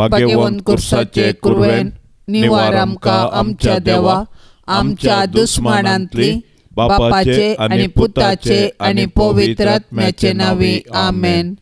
भाग्यवंत कुर्साचे कुरवेन निवार आमकां आमच्या देवा आमच्या दुस्मानांतली बापाचे आनी पुताचे आनी पवित्र आत्म्याचे नांवी आमेन.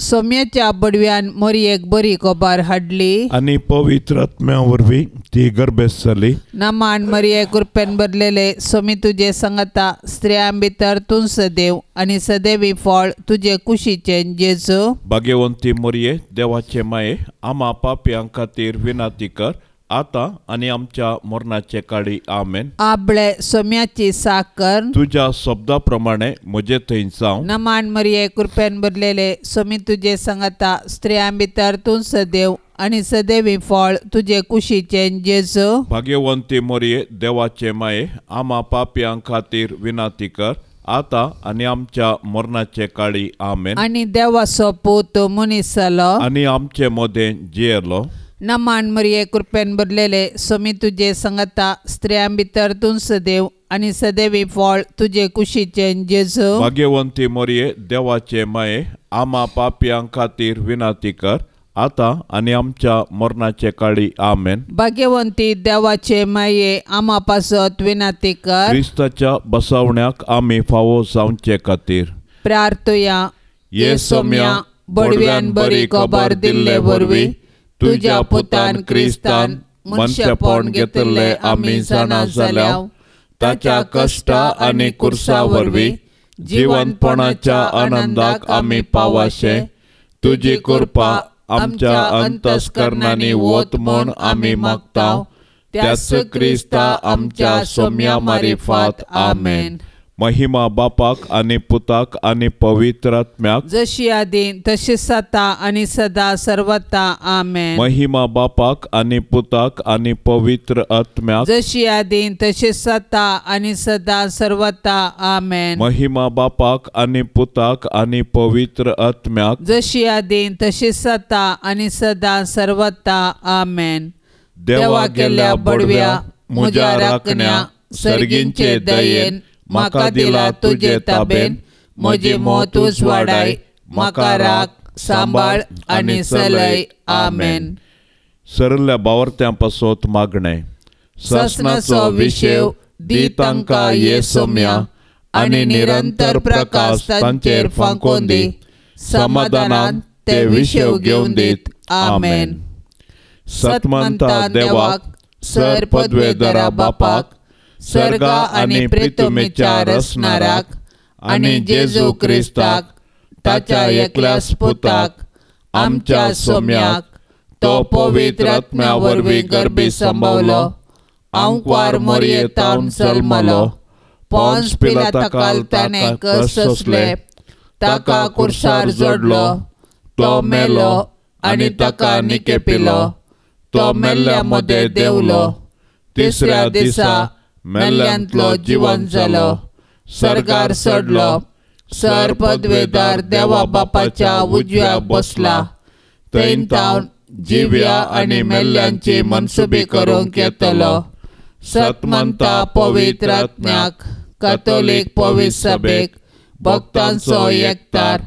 सोम्याच्या बडव्यान मोरयेक बरी खबर हाडली आनी पवित्र आत्म्या वरवीं ती गर्भेस्त जाली. नमान मरिये कृपेन भरलेले सोमी तुजे संगता स्त्रियां भितर तूं सदैव आनी सदैवी फळ तुजे कुशीचें जेजू. भाग्यवंती मोरये देवाचे माये आमा पापयां खातीर विनंती कर आतां आनी आमच्या मरणाचे काळी आमेन. आबळे सोम्याची साकर तुज्या शब्दा प्रमाणे म्हजे थंय जावं. नमान मरिये कृपेन भरलेले सोमी तुजे संगता स्त्रियां भितर तूं सदैव आनी सदैवी फळ तुजे कुशीचें जेजू. भाग्यवंती मोरये देवाचे माये आमा पापयां खातीर विनंती कर आतां आनी आमच्या मरणाचे काळी आमेन. आनी देवाचो पूत मनीस जालो आनी आमचे मदें जियेलो. नमान मरिये कृपेन भरलेले सोमी तुजे संगता स्त्रियां भितर तूं सदैव आनी सदैवी फळ तुजे कुशीचें जेजू. भाग्यवंती मोरये देवाचे माये आमा पापयां खातीर विनंती कर आतां आनी आमच्या मरणाचे काळी आमेन. भाग्यवंती देवाचे माये आमा पासत विनंती कर. क्रिस्ताच्या बसवण्याक आमी फावो जावचे खातीर प्रार्थुया. ये सोम्या बडव्यान बरी खबर दिल्ले वरवीं तुज्या पुतान क्रिस्तान मनशेपण घेतिल्ले आमी जाणा जाल्या ताच्या कश्टा आनी कुर्सा वरवीं जिवनपणाच्या आनंदाक आमी पावाशे तुजी कृपा आमच्या अंतस्करणांनी वत म्हूण आमी मागता त्याच क्रिस्ता आमच्या सोम्या मारिफात आमेन. महिमा बापाक आनी पुताक आनी पवित्र आत्म्याक जशी आदी तशी सता आनी सदा सर्वता आमेन. महिमा बापाक आनी पुताक आनी पवित्र आत्म्याक जशी आदी तशी सता आनी सदा सर्वता आमेन. महिमा बापाक आनी पुताक आनी पवित्र आत्म्याक जशी आदी तशी सता आनी सदा सर्वता आमेन. देवा गेल्या बडव्या म्हज्या राखण्या सर्गींचे दयेन म्हाका दिला तुजे ताबेन म्हजी मौत उजवाडाय म्हाका राख सांबाळ आनी सलय आमेन. सरल्या बावर्त्यां पासत मागणें. ससनाचो विशेव दी तांकां ये सोम्या आनी निरंतर प्रकाश तांचेर फांकोवन दी समाधानान ते विशेव घेवन दीत आमेन. सतमंता देवाक सर पदवेदरा बापाक सर्गा आनी प्रितुमेच्या रचणाराक आनी जेजू क्रिस्ताक ताच्या एकल्याच पुताक आमच्या सोम्याक तो पवित्र आत्म्या वरवीं गर्भी संभवलो आंकवार मोरये तावन जल्मलो पोन्स पिलाताकाल ताणें कश्ट सोंसले ताका कुर्सार जोडलो तो मेलो आनी ताका निकेपिलो तो मेल्ल्या मदें देंवलो तिसऱ्या दिसा मेल्ल्यांतलो जिवन जालो सर्गार चडलो सर पदवेदार देवा बापाच्या उजव्याक बसला थंय तावन जिव्या आनी मेल्ल्यांची मनसुबी करूंक येतलो. सतमंता पवित्र आत्म्याक कातोलीक पवित्र सभेक भक्तांचो एकतार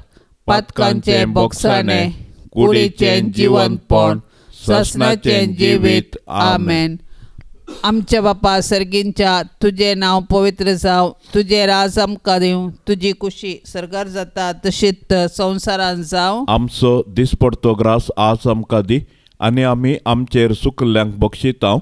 पातकांचें बोगसाणें कुडीचें जिवनपण ससनाचें जिवीत आमेन. आमच्या बापा सर्गींच्या तुजें नांव पवित्र जावं तुजें राज आमकां दिवं तुजी कुशी सर्गार जाता तशीच संवसारान जावं. आमचो दिसपडतो ग्रास आज आमकां दी आनी आमी आमचेर सुकल्ल्यांक बक्षितांव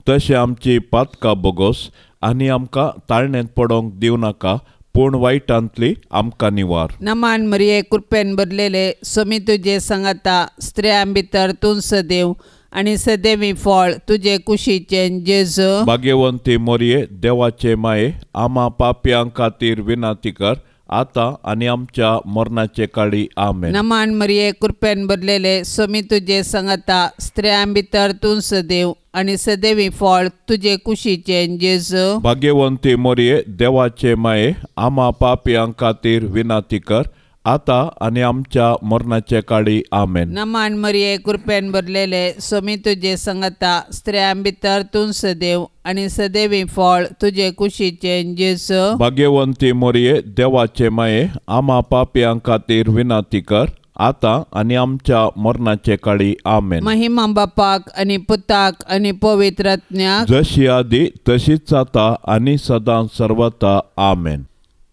तशें आमची पातकां बोगोस आनी आमकां ताळण्यांत पडोवंक दिवं नाका पूण वायटांतली आमकां निवार. नमान मरिये कृपेन भरलेले सोमी तुजे संगता स्त्रियां भितर तूं सदैव आनी सदैवी फळ तुजे कुशीचें जेजू. भाग्यवंती मोरये देवाचे माये आमा पापयां खातीर विनंती कर आतां आनी आमच्या मरणाचे काळी आमेन. नमान मरिये कृपेन भरलेले सोमी तुजे संगता स्त्रियां भितर तूं सदैव आनी सदैवी फळ तुजे कुशीचें जेजू. भाग्यवंती मोरये देवाचे माये आमा पापयां खातीर विनंती कर आतां आनी आमच्या मरणाचे काळी आमेन. नमान मरिये कृपेन भरलेले सोमी तुजे संगता स्त्रियां भितर तूं सदैव आनी सदैवी फळ तुजे कुशीचें जेजू. भाग्यवंती मोरये देवाचे माये आमा पापयां खातीर विनंती कर आतां आनी आमच्या मरणाचे काळी. आमेन. महिमा बापाक आनी पुताक आनी पवित्र आत्म्याक, जशी आदी तशीच आतां आनी सदां सर्वता. आमेन.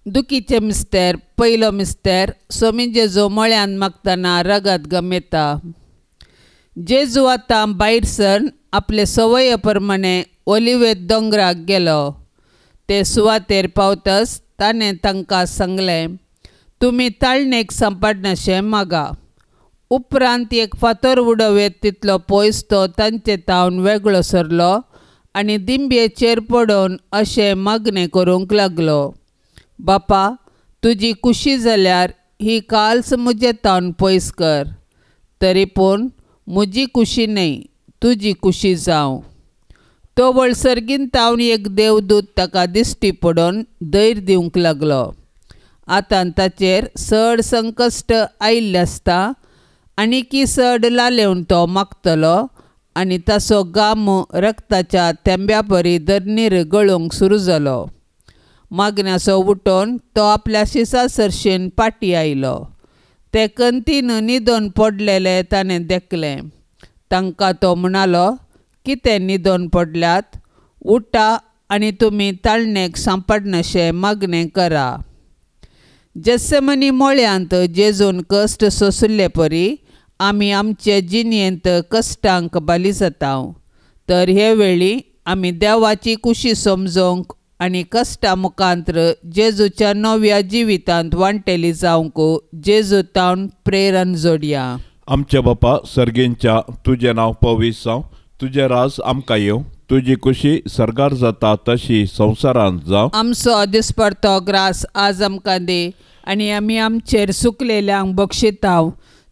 दुखीचे मिस्तेर. पयलो मिस्तेर. सोमी जेजू मळ्यान मागतना रगत गमेता. जेजू आतां भायर सरून आपले संवये प्रमाणे ओलिवेत दोंगराक गेलो. ते सुवातेर पावतच ताणें तांकां सांगलें, तुमी ताळणेक सांपडनाशें मागा. उपरांत एक फातर उडोवयेत तितलो पयस तो तांचे तावन वेगळो सरलो आनी दिंब्येचेर पडून अशें मागणें करूंक लागलो, बापा, तुजी कुशी जाल्यार ही काल्स म्हजे तावन पयस कर, तरी पूण म्हजी कुशी न्हय, तुजी कुशी जावं. तो वळसर्गीन तावन एक देवदूत ताका दिश्टी पडून धैर्य दिवंक लागलो. आतां ताचेर चड संकश्ट आयिल्लें आसता आनीकी चड लालेवन तो मागतलो आनी ताचो गाम रक्ताच्या तेंब्या परी धरणीर गळूंक सुरू जालो. मागण्याचो उठोवन तो आपल्या शिसा सरशेन पाटी आयलो. ते कंतीन न्हिदोन पडलेले ताणें देखलें. तांकां तो म्हणालो, कितें न्हिदोन पडल्यात? उठा आनी तुमी ताळणेक सांपडनाशें मागणें करा. जेसेमनी मळ्यांत जेजून कश्ट सोंशिल्ले परी आमी आमचे जिणेंत कश्टांक बाली जाता. तर हे वेळी आमी देवाची कुशी समजूंक आनी कश्टा मुखांत्र जेजूच्या नव्या जिवितांत वांटेली जावंक जेजू तावन प्रेरण जोडया. आमच्या बापा सर्गींच्या, तुजें नांव पवित्र जावं, तुजें राज आमकां येवं, तुजी कुशी सर्गार जाता तशी संवसारांत जावं. आमचो दिसपडतो ग्रास आज आमकां दी आनी आमी आमचेर सुकलेल्यांक बक्षिताव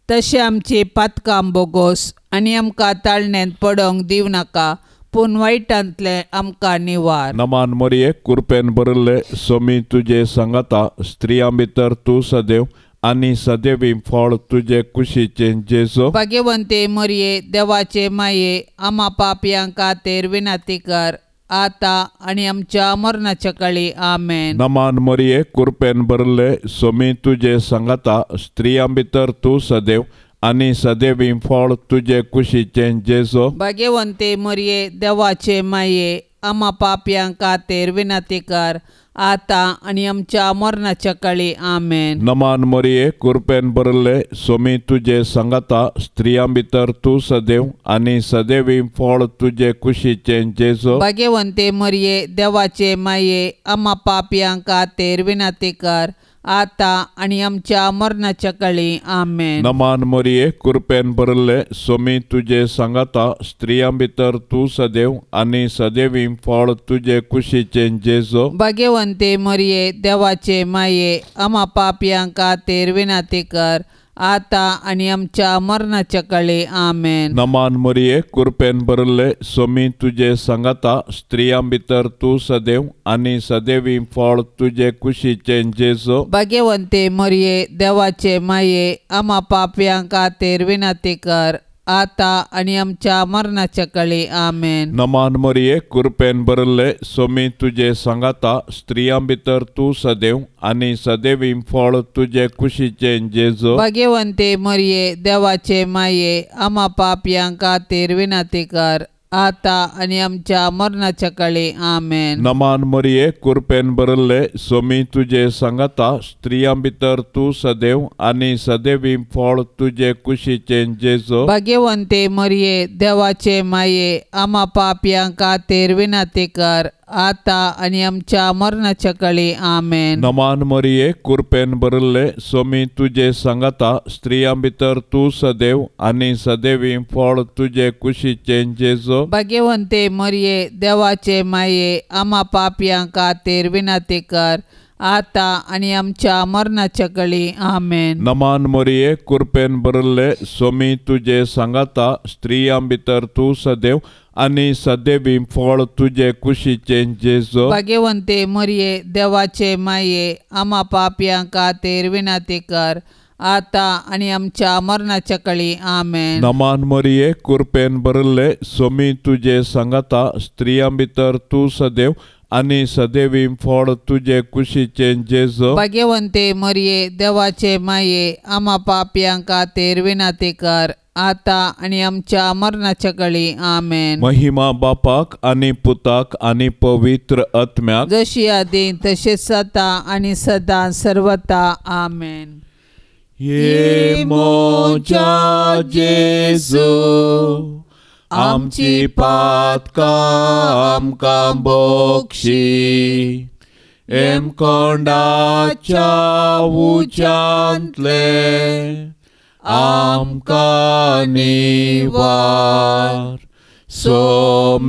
तशें आमची पातकां बोगोस आनी आमकां ताळणेंत पडोवंक दिवं नाका, पूण वायटांतलें आमकां निवार. नमान मरिये, कुरपेन भरिल्ले, सोमी तुजे सांगाता, स्त्रियां भितर तूं सदैव आनी सदैवी फळ तुजे कुशीचें जेजू. भाग्यवंते मरिये, देवाचे माये, आमा पापयां खातीर विनंती कर, आतां आनी आमच्या मरणाच्या काळी. आमेन. नमान मरिये, कुरपेन भरिल्ले, सोमी तुजे सांगाता, स्त्रियां भितर तूं सदैव आनी सदैवी फळ तुजे कुशीचें जेजू. भाग्यवंते मरिये, देवाचे माये, आमा पापयां खातीर विनंती कर, आतां आनी आमच्या मरणाच्या काळी. आमेन. नमान मरिये, कुरपेन भरिल्ले, सोमी तुजे सांगाता, स्त्रियां भितर तूं सदैव आनी सदैवी फळ तुजे कुशीचें जेजू. भाग्यवंते मरिये, देवाचे माये, आमा पापयां खातीर विनंती कर, आतां आनी आमच्या मरणाच्या काळी. आमेन. नमान मरिये, कुरपेन भरिल्ले, सोमी तुजे सांगाता, स्त्रियां भितर तूं सदैव आनी सदैवी फळ तुजे कुशीचें जेजू. भाग्यवंते मरिये, देवाचे माये, आमा पापयां खातीर विनंती कर, आतां आनी आमच्या मरणाच्या काळी. आमेन. नमान मरिये, कुरपेन भरिल्ले, सोमी तुजे सांगाता, स्त्रियां भितर तूं सदैव आनी सदैवी फळ तुजे कुशीचें जेजू. भाग्यवंते मरिये, देवाचे माये, आमा पापयां खातीर विनंती कर, आतां आनी आमच्या मरणाच्या काळी. आमेन. नमान मरिये, कुरपेन भरिल्ले, सोमी तुजे सांगाता, स्त्रियां भितर तूं सदैव आनी सदैवी फळ तुजे कुशीचें जेजू. भाग्यवंते मरिये, देवाचे माये, आमा पापयां खातीर विनंती कर, आतां आनी आमच्या मरणाच्या काळी. आमेन. नमान मरिये, कुरपेन भरिल्ले, सोमी तुजे सांगाता, स्त्रियां भितर तूं सदैव आनी सदैवी फळ तुजे कुशीचें जेजू. भाग्यवंते मरिये, देवाचे माये, आमा पापयां खातीर विनंती कर, आतां आनी आमच्या मरणाच्या काळी. आमेन. नमान मरिये, कुरपेन भरिल्ले, सोमी तुजे सांगाता, स्त्रियां भितर तूं सदैव आनी सदैवी फळ तुजे कुशीचें जेजू. भाग्यवंते मरिये, देवाचे माये, आमा पापयां खातीर विनंती कर, आतां आनी आमच्या मरणाच्या काळी. आमेन. नमान मरिये, कुरपेन भरिल्ले, सोमी तुजे सांगाता, स्त्रियां भितर तूं सदैव आनी सदैवी फळ तुजे कुशीचें जेजू. भाग्यवंते मरिये, देवाचे माये, आमा पापयां खातीर विनंती कर, आतां आनी आमच्या मरणाच्या काळी. आमेन. नमान मरिये, कुरपेन भरिल्ले, सोमी तुजे सांगाता, स्त्रियां भितर तूं सदैव आनी सदैवी फळ तुजे कुशीचें जेजू. भाग्यवंते मरिये देवाचे माये, आमा पापयां खातीर विनंती कर, आतां आनी आमच्या मरणाच्या कळी. आमेन. महिमा बापाक आनी पुताक आनी पवित्र आत्म्याक, जशी आदी तशेंच आतां आनी सदां सर्वता. आमेन. ये म्हज्या जेजू, आमची पातकां आमकां बक्षी, एमकोंडाच्या उच्यांतले आमकां निवार. सोमेस्तत्म्या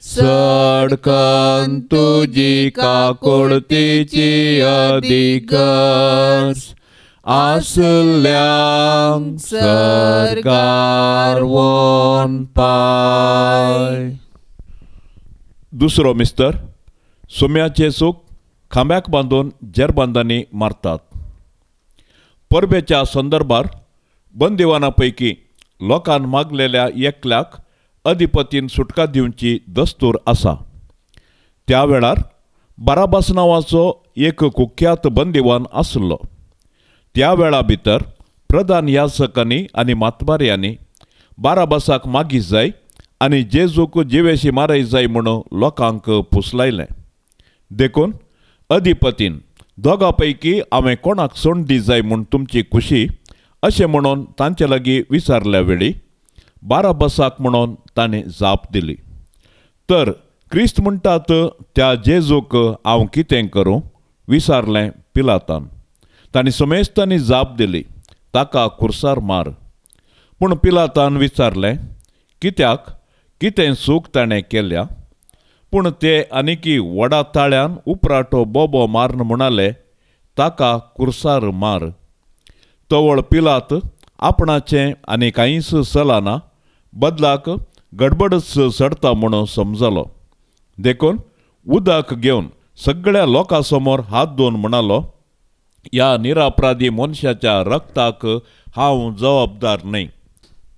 सडकन तुजी काकुळतीची अधिगर्ज आसल्यांक सर्गार वोन पाय. दुसरो मिस्तर सुम्याचे सूख खांब्याक बांदून जेरबांदांनी मारतात. परबेच्या संदर्भार बंदिवाना पैकी लोकान मागलेल्या एकल्याक अधिपतीन सुटका दिवची दस्तूर आसा. त्या वेळार बाराबास नांवाचो एक कुख्यात बंदिवान आसलो. त्या वेळा भितर प्रधान यासकांनी आनी मातबारयांनी बाराबासाक मागी जाय आनी जेजूक जिवेशी मारय जाय म्हणून लोकांक पुसलायलें. देखून अधिपतीन दोगां पैकी हांवें कोणाक सोंड दी जाय म्हूण तुमची खुशी अशें म्हणून तांचे लागीं विचारल्या वेळी बाराबासाक म्हणून ताणें जाप दिली. तर क्रिस्त म्हणटात त्या जेजूक हांव कितें करूं विचारलें पिलातान. तांणी समेस्तांनी जाप दिली, ताका खुर्सार मार. पूण पिलातान विचारलें, कित्याक, कितें चूक ताणें केल्या? पूण ते आनीकी व्हडा ताळ्यान उपराटो बोबो मारून म्हणाले, ताका खुर्सार मार. तवळ पिलात आपणाचें आनी कांयच चलना, बदलाक गडबडच चडता म्हणून समजलो. देखून उदक घेवन सगळ्या लोकां समोर हात धुवन म्हणालो, ह्या निरापराधी मनशाच्या रक्ताक हांव जबाबदार न्हय.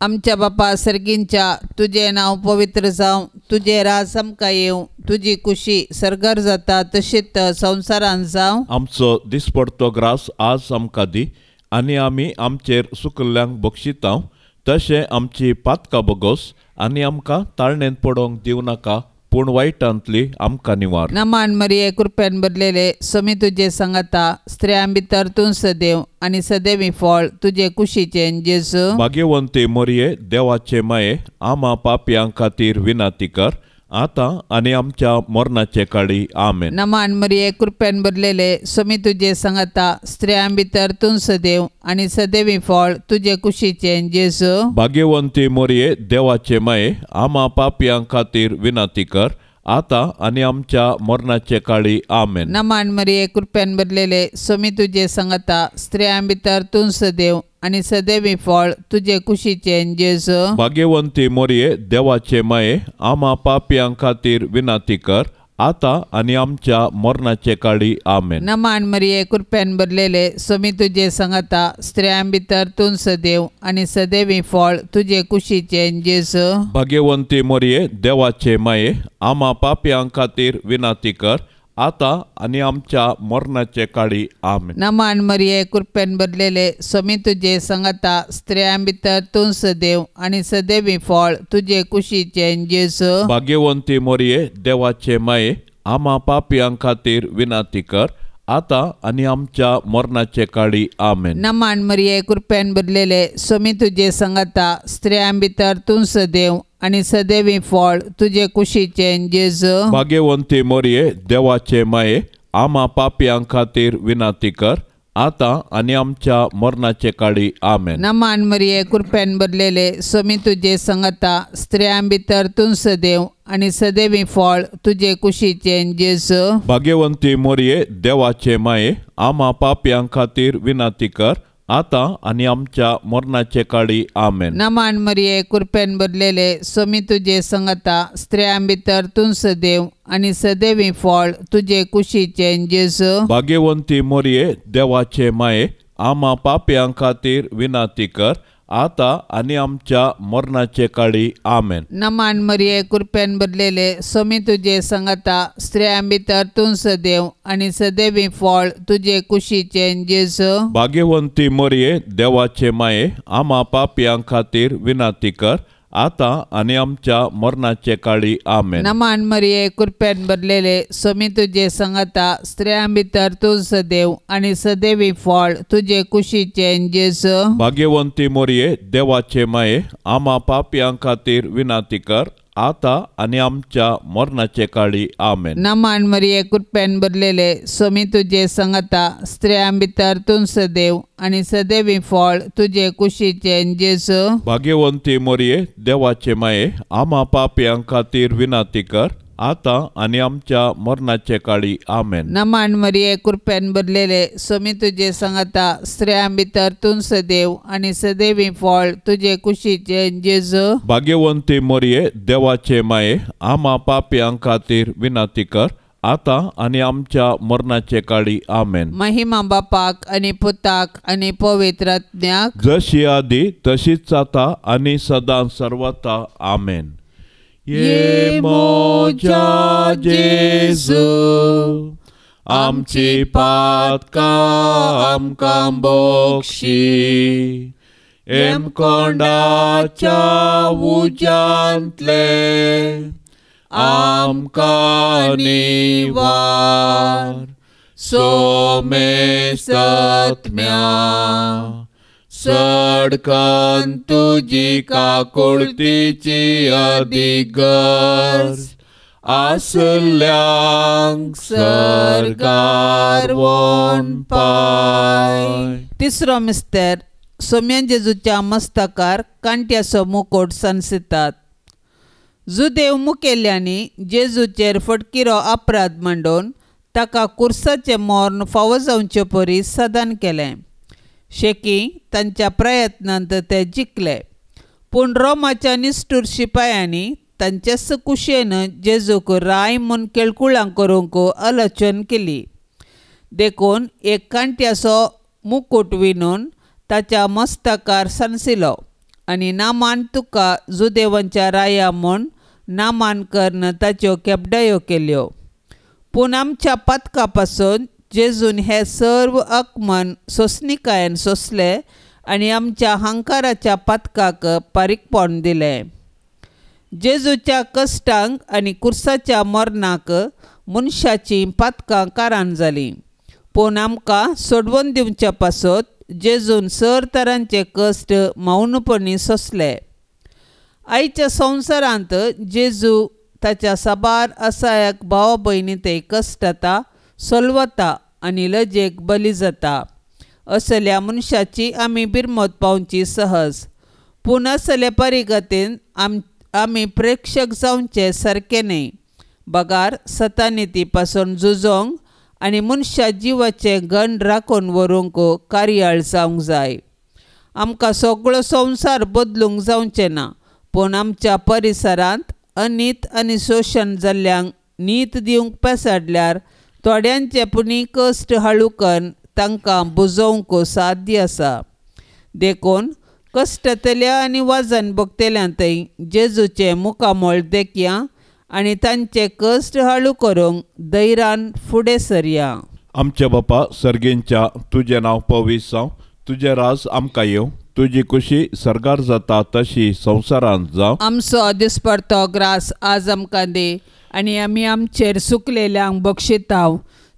आमच्या बापा सर्गींच्या, तुजें नांव पवित्र जावं, तुजें राज आमकां येवं, तुजी कुशी सर्गार जाता तशीच संवसारांत जावं. आमचो दिसपडतो ग्रास आज आमकां दी, आनी आमी आमचेर सुकल्ल्यांक बक्षितां तशें आमची पातकां बगोस, आनी आमकां ताळणेंत पडोवंक दिवं नाका, पूण वायटांतली आमकां निवार. नमान मरिये कृपेन भरलेले, स्वामी तुजे सांगाता, स्त्रियां भितर तूं सदैव आनी सदैवी फळ तुजे कुशीचें जेजू. भाग्यवंती मरिये देवाचे माये, आमा पापयां खातीर विनंती कर, आतां आनी आमच्या मरणाचे काळी. आमेन. नमान मरिये कृपेन भरलेले, स्वामी तुजे सांगाता, स्त्रियां भितर तूं सदैव आनी सदैवी फळ तुजे कुशीचें जेजू. भाग्यवंती मरिये देवाचे माये, आमा पापयां खातीर विनंती कर, आतां आनी आमच्या मरणाचे काळी. आमेन. नमान मरिये कृपेन भरलेले, स्वामी तुजे सांगाता, स्त्रियां भितर तूं सदैव आनी सदैवी फळ तुजे कुशीचें जेजू. भाग्यवंती मरिये देवाचे माये, आमा पापयां खातीर विनंती कर, आतां आनी आमच्या मरणाचे काळी. आमेन. नमान मरिये कृपेन भरलेले, स्वामी तुजे सांगाता, स्त्रियां भितर तूं सदैव आनी सदैवी फळ तुजे कुशीचें जेजू. भाग्यवंती मरिये देवाचे माये, आमा पापयां खातीर विनंती कर, आतां आनी आमच्या मरणाचे काळी. आमेन. नमान मरिये कृपेन भरलेले, स्वामी तुजे सांगाता, स्त्रियां भितर तूं सदैव आनी सदैवी फळ तुजे कुशीचें जेजू. भाग्यवंती मरिये देवाचे माये, आमा पापयां खातीर विनंती कर, आतां आनी आमच्या मरणाचे काळी. आमेन. नमान मरिये कृपेन भरलेले, स्वामी तुजे सांगाता, स्त्रियां भितर तूं सदैव आनी सदैवी फळ तुजे कुशीचें जेजू. भाग्यवंती मरिये देवाचे माये, आमा पापयां खातीर विनंती कर, आतां आनी आमच्या मरणाचे काळी. आमेन. नमान मरिये कृपेन भरलेले, स्वामी तुजे सांगाता, स्त्रियां भितर तूं सदैव आनी सदैवी फळ तुजे कुशीचें जेजू. भाग्यवंती मरिये देवाचे माये, आमा पापयां खातीर विनंती कर, आतां आनी आमच्या मरणाचे काळी. आमेन. नमान मरिये कृपेन भरलेले, स्वामी तुजे सांगाता, स्त्रियां भितर तूं सदैव आनी सदैवी फळ तुजे कुशीचें जेजू. भाग्यवंती मरिये देवाचे माये, आमा पापयां खातीर विनंती कर, आतां आनी आमच्या मरणाचे काळी. आमेन. नमान मरिये, कृपेन भरलेले, स्वामी तुजे संगता, स्त्रियां भितर तूं सदैव आनी सदैवी फळ तुजे कुशीचें जेजू. भाग्यवंती मरिये, देवाचे माये, आमा पापयां खातीर विनंती कर, आतां आनी आमच्या मरणाचे काळी. आमेन. नमान मरिये, कृपेन भरलेले, स्वामी तुजे संगता, स्त्रियां भितर तूं सदैव आनी सदैवी फळ तुजे कुशीचें जेजू. भाग्यवंती मरिये, देवाचे माये, आमा पापयां खातीर विनंती कर, आतां आनी आमच्या मरणाचे काळी. आमेन. नमान मरिये, कृपेन भरलेले, स्वामी तुजे संगता, स्त्रियां भितर तूं सदैव आनी सदैवी फळ तुजे कुशीचें जेजू. भाग्यवंती मरिये, देवाचे माये, आमा पापयां खातीर विनंती कर, आतां आनी आमच्या मरणाचे काळी. आमेन. नमान मरिये, कृपेन भरलेले, स्वामी तुजे संगता, स्त्रियां भितर तूं सदैव आनी सदैवी फळ तुजे कुशीचें जेजू. भाग्यवंती मरिये, देवाचे माये, आमा पापयां खातीर विनंती कर, आतां आनी आमच्या मरणाचे काळी. आमेन. महिमा बापाक आनी पुताक आनी पवित्र आत्म्याक, जशी आदी तशीच आतां आनी सदां सर्वता. आमेन. ये मोजा जेजू, आमची पातकां आमकां बक्षी, हेमकोंडाच्या उज्यांतले आमकां निवार, सोमेसत्म्या सडकन तुजी काकुळतीची अधिगर्ज आसल्यांक सर्गार वोन पाय. तिसरो मिस्तर, सोम्यान जेजूच्या मस्तकार कांट्याचो मुकोट सनसितात. जुदेव मुखेल्यांनी जेजूचेर फटकिरो अपराध मांडून ताका कुर्साचें मर्ण फावो जावचे परी सदान केलें. शेकी तांच्या प्रयत्नांत ते जिखले, पूण रोमाच्या निश्ठूर शिपायांनी तांच्याच कुशेन जेजूक राय म्हूण केळकुळां करूंक आलोचन केली. देखून एक कांट्याचो मुकूट विणून ताच्या मस्तकार सांसिलो आनी नामान तुका जुदेवांच्या राया म्हूण नामान करून ताच्यो केपडायो केल्यो. पूण आमच्या पातका पासून जेजून हे सर्व अकमन सोंसणिकायेन सोंसले आनी आमच्या हंकाराच्या पातकाक पारीकपण दिलें. जेजूच्या कश्टांक आनी कुर्साच्या मरणाक मनशाचीं पातकां कारण जालीं, पूण आमकां सोडवून दिवच्या पासत जेजून सर तरांचे कश्ट मौनपणी सोंसले. आयच्या संवसारांत जेजू ताच्या साबार असायक भावा भयणी ते कश्टता, सोलवता आनी लजेक बली जाता. असल्या मनशाची आमी बिरमत पावची सहज, पूण असले परिगतीन आमी प्रेक्षक जावचे सारकें न्हय, बगार सतानिती पासून झुजोंक आनी मनशा जिवाचें गण राखून व्हरूंक कार्याळ जावंक जाय. आमकां सगळो संवसार बदलूंक जावचें ना, पूण आमच्या परिसरांत अनीत आनी शोशण जाल्ल्यांक नीत दिवंक पेसाडल्यार थोड्यांचे पुणी कश्ट हाळूकन तांकां बुजोवंक साध्य आसा. देखून कश्टतल्या आनी वजन भोगतल्यांतय जेजूचें मुखामळ देखया आनी तांचे कश्ट हाळू करूंक धैर्यान फुडें सरया. आमच्या बापा सर्गींच्या, तुजें नांव पवित्र जावं, तुजें राज आमकां येवं, तुजी कुशी सर्गार जाता तशी संवसारांत जावं. आमचो दिसपडतो ग्रास आज आमकां दी आनी आमी आमचेर सुकलेल्यांक बक्षिताव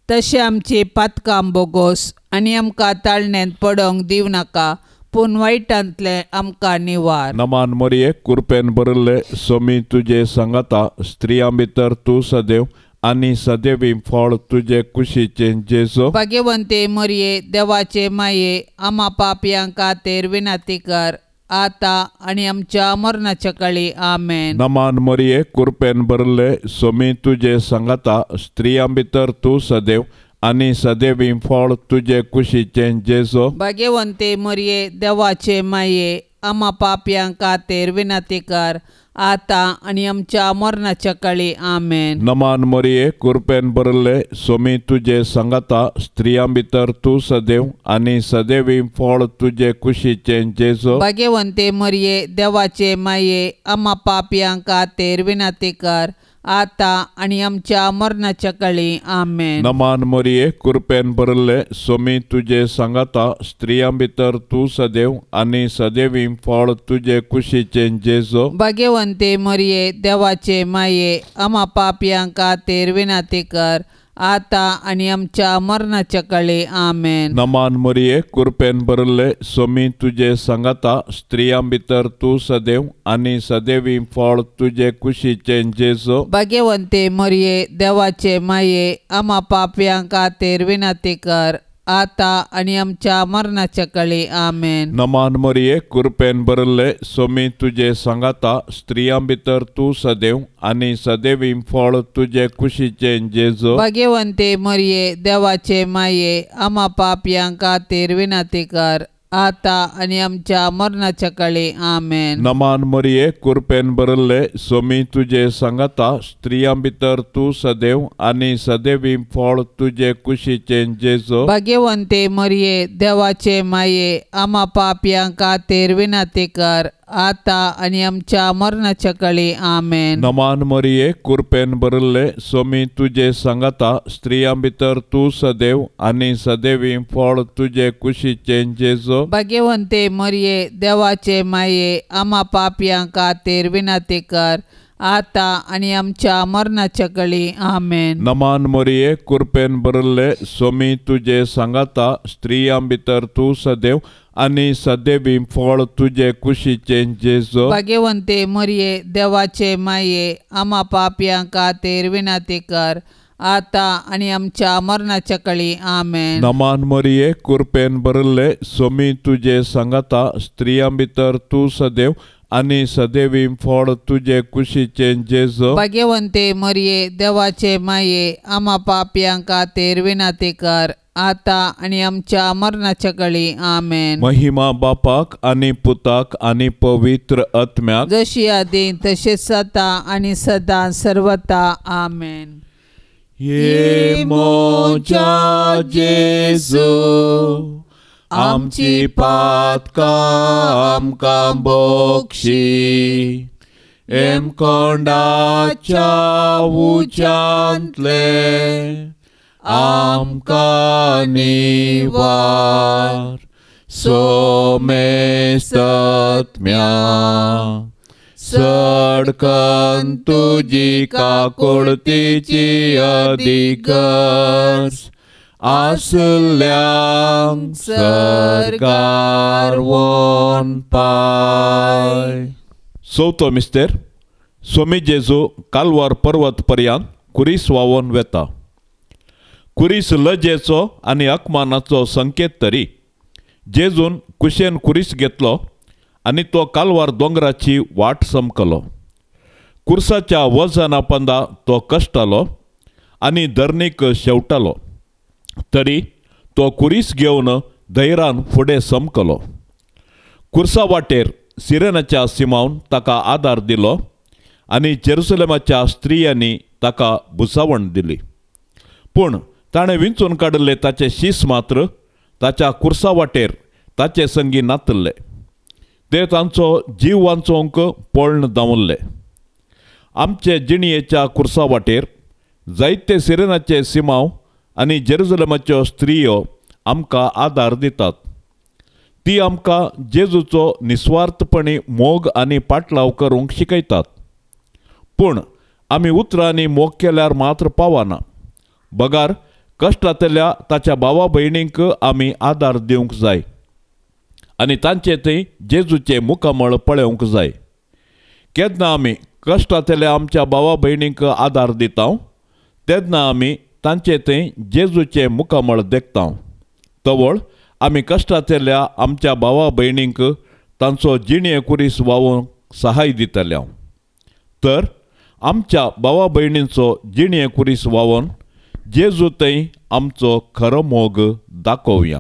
तशें आमची पातकां बोगोस आनी आमकां ताळण्यांत पडोवंक दिवं नाका, पूण वायटांतलें आमकां निवार. नमान मरिये, कुरपेन भरिल्ले, स्वामी तुजे सांगाता, स्त्रियां भितर तूं सदैव आनी सदैवी फळ तुजे कुशीचें जेजू. भाग्यवंते मरिये, देवाचे माये, आमा पापयां खातीर विनंती कर, आतां आनी आमच्या मरणाच्या काळी. आमेन. नमान मरिये, कुरपेन भरिल्ले, स्वामी तुजे सांगाता, स्त्रियां भितर तूं सदैव आनी सदैवी फळ तुजे कुशीचें जेजू. भाग्यवंते मरिये, देवाचे माये, आमा पापयां खातीर विनंती कर, आतां आनी आमच्या मरणाच्या काळी. आमेन. नमान मरिये, कृपेन भरले, सोमी तुजे सांगाता, स्त्रियां भितर तूं सदैव आनी सदैवी फळ तुजे कुशीचें जेजू. भाग्यवंते मरिये, देवाचे माये, आम्हा पापयांक खातीर विनंती कर, आतां आनी आमच्या मरणाच्या काळी. आमेन. नमान मरिये, कृपेन भरले, सोमी तुजे सांगाता, स्त्रियां भितर तूं सदैव आनी सदैवी फळ तुजे कुशीचें जेजू. भाग्यवंते मरिये, देवाचे माये, आम्हा पापयांक खातीर विनंती कर, आतां आनी आमच्या मरणाच्या काळी. आमेन. नमान मरिये, कृपेन भरले, सोमी तुजे सांगाता, स्त्रियां भितर तूं सदैव आनी सदैवी फळ तुजे कुशीचें जेजू. भाग्यवंते मरिये, देवाचे माये, आम्हा पापयांक खातीर विनंती कर, आतां आनी आमच्या मरणाच्या काळी. आमेन. नमान मरिये, कृपेन भरले, सोमी तुजे सांगाता, स्त्रियां भितर तूं सदैव आनी सदैवी फळ तुजे कुशीचें जेजू. भाग्यवंते मरिये, देवाचे माये, आम्हा पापयांक खातीर विनंती कर, आतां आनी आमच्या मरणाच्या काळी. आमेन. नमान मरिये, कृपेन भरले, सोमी तुजे सांगाता, स्त्रियां भितर तूं सदैव आनी सदैवी फळ तुजे कुशीचें जेजू. भाग्यवंते मरिये, देवाचे माये, आम्हा पापयांक खातीर विनंती कर, आतां आनी आमच्या मरणाच्या काळी. आमेन. नमान मरिये, कृपेन भरले, सोमी तुजे सांगाता, स्त्रियां भितर तूं सदैव आनी सदैवी फळ तुजे कुशीचें जेजू. भाग्यवंते मरिये, देवाचे माये, आम्हा पापयांक खातीर विनंती कर, आतां आनी आमच्या मरणाच्या काळी. आमेन. नमान मरिये, कृपेन भरले, सोमी तुजे सांगाता, स्त्रियां भितर तूं सदैव आनी सदैवी फळ तुजे कुशीचें जेजू. भाग्यवंते मरिये, देवाचे माये, आम्हा पापयांक खातीर विनंती कर, आतां आनी आमच्या मरणाच्या काळी. आमेन. नमान मरिये, कृपेन भरले, सोमी तुजे सांगाता, स्त्रियां भितर तूं सदैव आनी सदैवी फळ तुजे कुशीचें जेजू. भाग्यवंते मरिये, देवाचे माये, आम्हा पापयांक खातीर विनंती कर, आतां आनी आमच्या मरणाच्या काळी. आमेन. महिमा बापाक आनी पुताक आनी पवित्र आत्म्याक, जशी आदी तशेंच आतां आनी सदां सर्वता. आमेन. ये मोजा जेजू, आमची पातकां आमकां बक्षी, एमकोंडाच्या उच्यांतले आमकां निवार, सोमेस्तत्म्या सडकन तुजी काकुळतीची अधिगर्ज आसल्यांक सर्गार वोन पाय. चवथो मिस्तेर. सोमी जेजू कालवार पर्वत पर्यंत कुरीस व्हांवोन वेता. कुरीस लजेचो आनी अपमानाचो संकेत तरी जेजून कुशेन कुरीस घेतलो आनी तो कालवार दोंगराची वाट समकलो. कुर्साच्या वजना पंदा तो कश्टालो आनी धरणीक शेवटालो, तरी तो कुरीस घेवन धैर्यान फुडें समकलो. कुर्सा वाटेर सिरेनाच्या सिमावन ताका आदार दिलो आनी जेरुसलेमाच्या स्त्रियांनी ताका भुसावण दिली. पूण ताणें विंचून काडिल्ले ताचे शीस मात्र ताच्या कुर्सा वाटेर ताचे संगी नातल्ले. ते तांचो जीव वांचोवंक पळण धांवल्ले. आमचे जिणयेच्या कुर्सा वाटेर जायते सिरेनाचे सिमाव आनी जेरुजलेमाच्यो स्त्रियो आमकां आदार दितात. ती आमकां जेजूचो निस्वार्थपणी मोग आनी पाटलाव करूंक शिकयतात. पूण आमी उतरांनी मोग केल्यार मात्र पावना, बगार कश्टांतल्या ताच्या भावा भयणींक आमी आदार दिवंक जाय आनी तांचे थंय जेजूचें मुखामळ पळोवंक जाय. केन्ना आमी कश्टांतल्या आमच्या भावा भयणींक आदार दिता तेन्ना आमी तांचे थंय जेजूचें मुखामळ देखता. तवळ आमी कश्टांतल्या आमच्या भावा भयणींक तांचो जिणे कुरीस व्हांवूंक सहाय दितले. तर आमच्या भावा भयणींचो जिणे कुरीस व्हांवून जेजू थंय आमचो खरो मोग दाखोवया.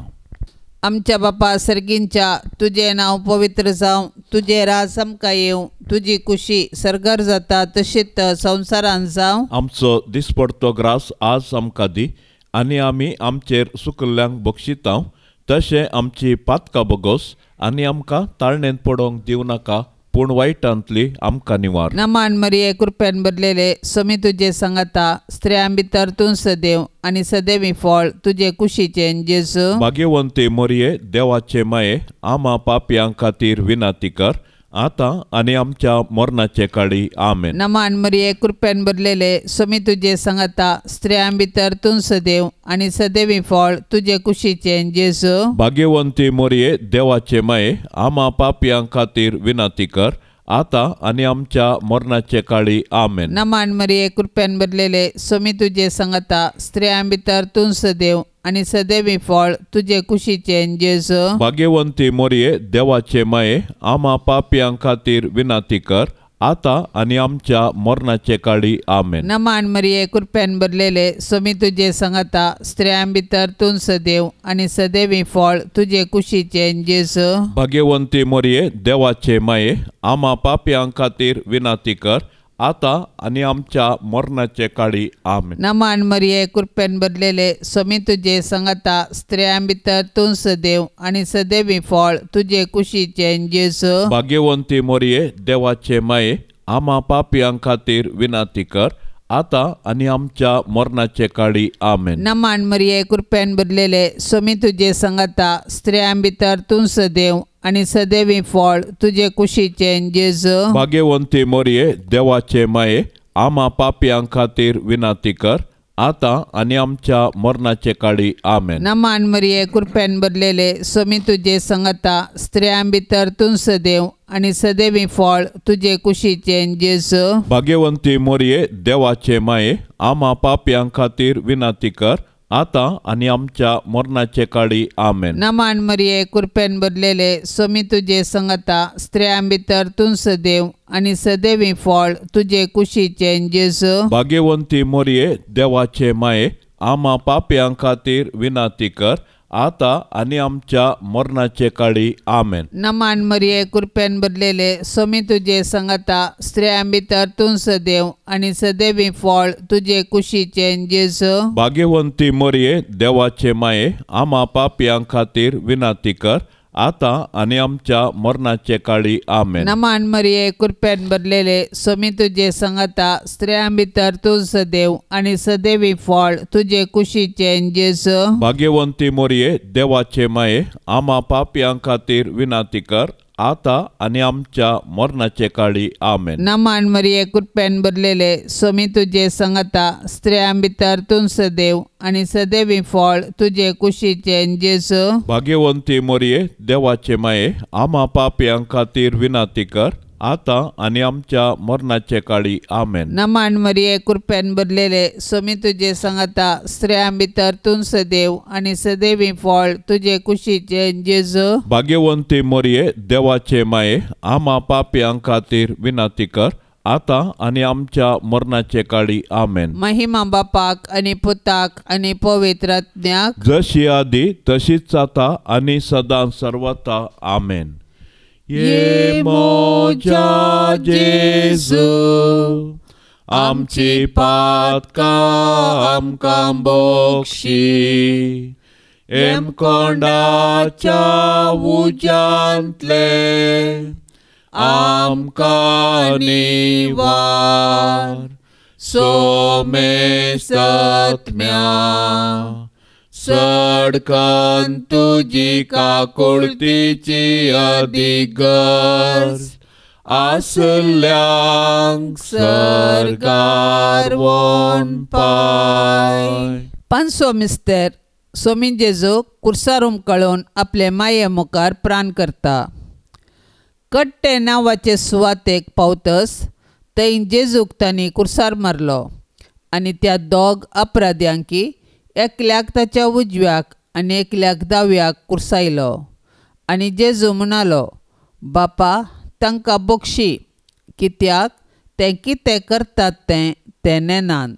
आमच्या बापा सर्गींच्या, तुजें नांव पवित्र जावं, तुजें राज आमकां येवं, तुजी कुशी सर्गार जाता तशीच संवसारान जावं. आमचो दिसपडतो ग्रास आज आमकां दी आनी आमी आमचेर सुकल्ल्यांक बक्षितां तशें आमची पातकां बोगोस आनी आमकां ताळणेंत पडोवंक दिवं नाका पूण वायटांतली आमकां निवार. नमान मरिये कृपेन भरलेले स्वामी तुजे सांगाता, स्त्रियां भितर तूं सदैव आनी सदैवी फळ तुजे कुशीचें जेजू. भाग्यवंती मरिये देवाचे माये आमा पापयां खातीर विनंती कर आतां आनी आमच्या मरणाचे काळी. आमेन. नमान मरिये कृपेन भरलेले स्वामी तुजे सांगाता, स्त्रियां भितर तूं सदैव आनी सदैवी फळ तुजे कुशीचें जेजू. भाग्यवंती मरिये देवाचे माये आमा पापयां खातीर विनंती कर आतां आनी आमच्या मरणाचे काळी. आमेन. नमान मरिये कृपेन भरलेले स्वामी तुजे सांगाता, स्त्रियां भितर तूं सदैव आनी सदैवी फळ तुजे कुशीचें जेजू. भाग्यवंती मरिये देवाचे माये आमा पापयां खातीर विनंती कर आतां आनी आमच्या मरणाचे काळी. आमेन. नमान मरिये कृपेन भरलेले स्वामी तुजे सांगाता, स्त्रियां भितर तूं सदैव आनी सदैवी फळ तुजे कुशीचें जेजू. भाग्यवंती मरिये देवाचे माये आमा पापयां खातीर विनंती कर आतां आनी आमच्या मरणाचे काळी. आमेन. नमान मरिये कृपेन भरलेले स्वामी तुजे सांगाता, स्त्रियां भितर तूं सदैव आनी सदैवी फळ तुजे कुशीचें जेजू. भाग्यवंती मरिये देवाचे माये आमा पापयां खातीर विनंती कर आतां आनी आमच्या मरणाचे काळी. आमेन. नमान मरिये कृपेन भरलेले स्वामी तुजे सांगाता, स्त्रियां भितर तूं सदैव आनी सदैवी फळ तुजे कुशीचें जेजू. भाग्यवंती मरिये देवाचे माये आमा पापयां खातीर विनंती कर आतां आनी आमच्या मरणाचे काळी. आमेन. नमान मरिये कृपेन भरलेले स्वामी तुजे सांगाता, स्त्रियां भितर तूं सदैव आनी सदैवी फळ तुजे कुशीचें जेजू. भाग्यवंती मरिये देवाचे माये आमा पापयां खातीर विनंती कर आतां आनी आमच्या मरणाचे काळी. आमेन. नमान मरिये कृपेन भरलेले स्वामी तुजे सांगाता, स्त्रियां भितर तूं सदैव आनी सदैवी फळ तुजे कुशीचें जेजू. भाग्यवंती मरिये देवाचे माये आमा पापयां खातीर विनंती कर आतां आनी आमच्या मरणाचे काळी. आमेन. नमान मरिये कृपेन भरलेले स्वामी तुजे सांगाता, स्त्रियां भितर तूं सदैव आनी सदैवी फळ तुजे कुशीचें जेजू. भाग्यवंती मरिये देवाचे माये आमा पापयां खातीर विनंती कर आतां आनी आमच्या मरणाचे काळी. आमेन. नमान मरिये कृपेन भरलेले स्वामी तुजे सांगाता, स्त्रियां भितर तूं सदैव आनी सदैवी फळ तुजे कुशीचें जेजू. भाग्यवंती मरिये देवाचे माये आमा पापयां खातीर विनंती कर आतां आनी आमच्या मरणाचे काळी. आमेन. नमान मरिये कृपेन भरलेले स्वामी तुजे सांगाता, स्त्रियां भितर तूं सदैव आनी सदैवी फळ तुजे कुशीचें जेजू. भाग्यवंती मरिये देवाचे माये आमा पापयां खातीर विनंती कर आतां आनी आमच्या मरणाचे काळी. आमेन. नमान मरिये कृपेन भरलेले स्वामी तुजे सांगाता, स्त्रियां भितर तूं सदैव आनी सदैवी फळ तुजे कुशीचें जेजू. भाग्यवंती मरिये देवाचे माये आमा पापयां खातीर विनंती कर आतां आनी आमच्या मरणाचे काळी. आमेन. महिमा बापाक आनी पुताक आनी पवित्र आत्म्याक, जशी आदी तशीच आतां आनी सदां सर्वता. आमेन. ये मोजा जेजू आमची पातकां आमकां बक्षी, एमकोंडाच्या उज्यांतले आमकां निवार, सोमेसत्म्या सडकन तुजी काकुळतीची अधिगर्ज आसल्यांक सर्गार वोन पाय. पांचसो मिस्तर सोमी जेजू कुर्सार उमकळून आपले माये मुखार प्राण करता. कट्टे नांवाचे सुवातेक पावतस थंय जेजूक तांणी कुर्सार मारलो आनी त्या दोग अपराध्यांकी एकल्याक ताच्या उजव्याक आनी एकल्याक दाव्याक कुर्सायलो. आनी जेजू म्हणालो, बापा तांकां बक्षी, कित्याक ते कितें करतात तें ते नेनान.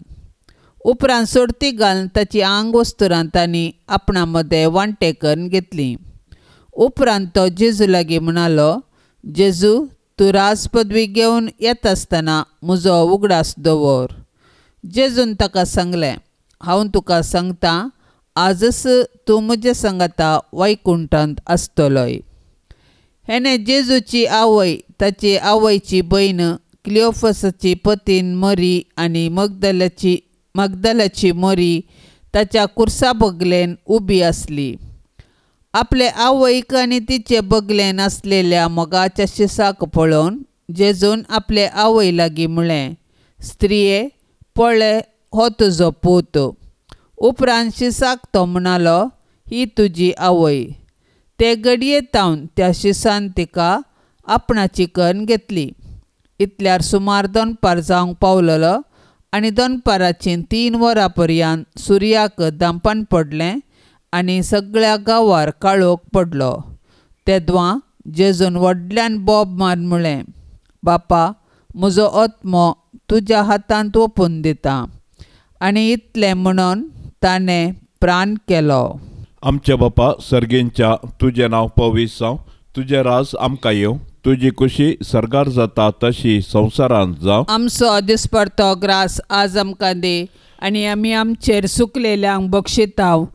उपरांत सोडती घालून ताची आंग वस्तुरां तांणी आपणा मदें वांटे करून घेतली. उपरांत तो जेजू लागीं म्हणालो, जेजू तूं राज पदवी घेवन येता आसतना म्हजो उगडास दवर. जेजून ताका सांगलें, हांव तुका सांगता, आजच तूं म्हजे सांगाता वैकुंठांत आसतलोय. हेणे जेजूची आवय, ताची आवयची भयण, क्लियोफसाची पतीन मरी आनी मगदलाची मरी ताच्या कुर्सा बगलेन उबी आसली. आपले आवयक आनी तिचे बगलेन आसलेल्या मोगाच्या शिसाक पळोवन जेजून आपले आवय लागीं म्हळें, स्त्रिये, पळय हो तुजो पूत. उपरांत शिसाक तो म्हणालो, ही तुजी आवय. ते घडये तावन त्या शिसान तिका आपणाची कन्न घेतली. इतल्यार सुमार दनपार जावंक पावलेलो आनी दनपाराची 3 वरां पर्यंत सुर्याक दांपण पडलें आनी सगळ्या गांवार काळोख पडलो. तेदवां जेजून व्हडल्यान बोब मारून म्हळें, बापा, म्हजो आत्मो तुज्या हातांत ओंपून दिता. आनी इतलें म्हणून ताणें प्राण केलो. आमच्या बापा सर्गेंच्या, तुजें नांव पवित्र जावं, तुजें राज आमकां येवं, तुजी खुशी सर्गार जाता तशी संवसारांत जावं. आमचो दिसपडतो ग्रास आज आमकां दी आनी आमी आमचेर सुकलेल्यांक बक्षिताव